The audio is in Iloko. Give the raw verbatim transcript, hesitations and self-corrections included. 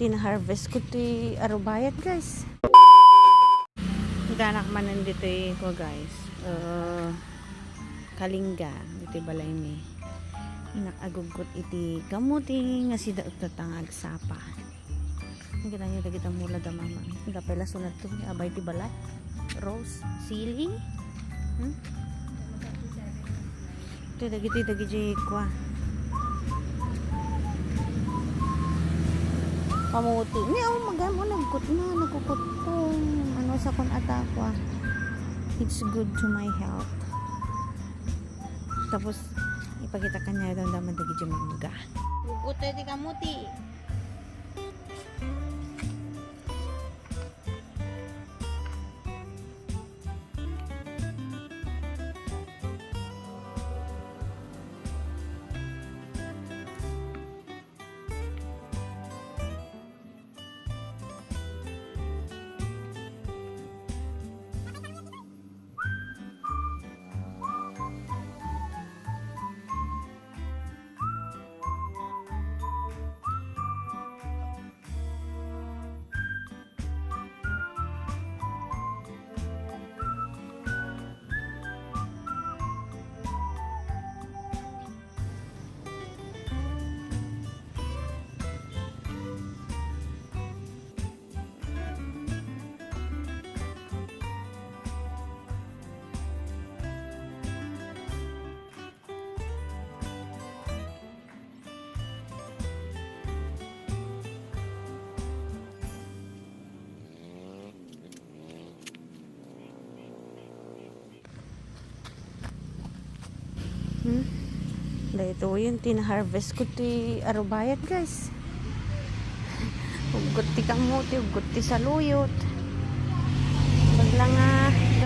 Iti na-harvest ko ti arubayat, guys. Danak manen ditoy ko, guys. Uh, Kalinga, ditoy balaymi. Inak aguggot iti kamuti nga sida uttata nga agsapa. Nakita niyo dagita mula da mama. Dapay la sunat to, abay ti balay. Rose, sili. Hmm? Ito, dagiti, dagiti, kwa. Kamuti. Ni, oh, magam, oh, nagkut na, nagkukutong. Ano sa kun ata, kwa. It's good to my health. Tapos, ipakita kaniak daw naman dagiti mangga. Ugot tayo ti kamuti. Hmm? Daytoyen ti na-harvest ko ti arubayat, guys. Uggot ti kamuti, uggot ti saluyot.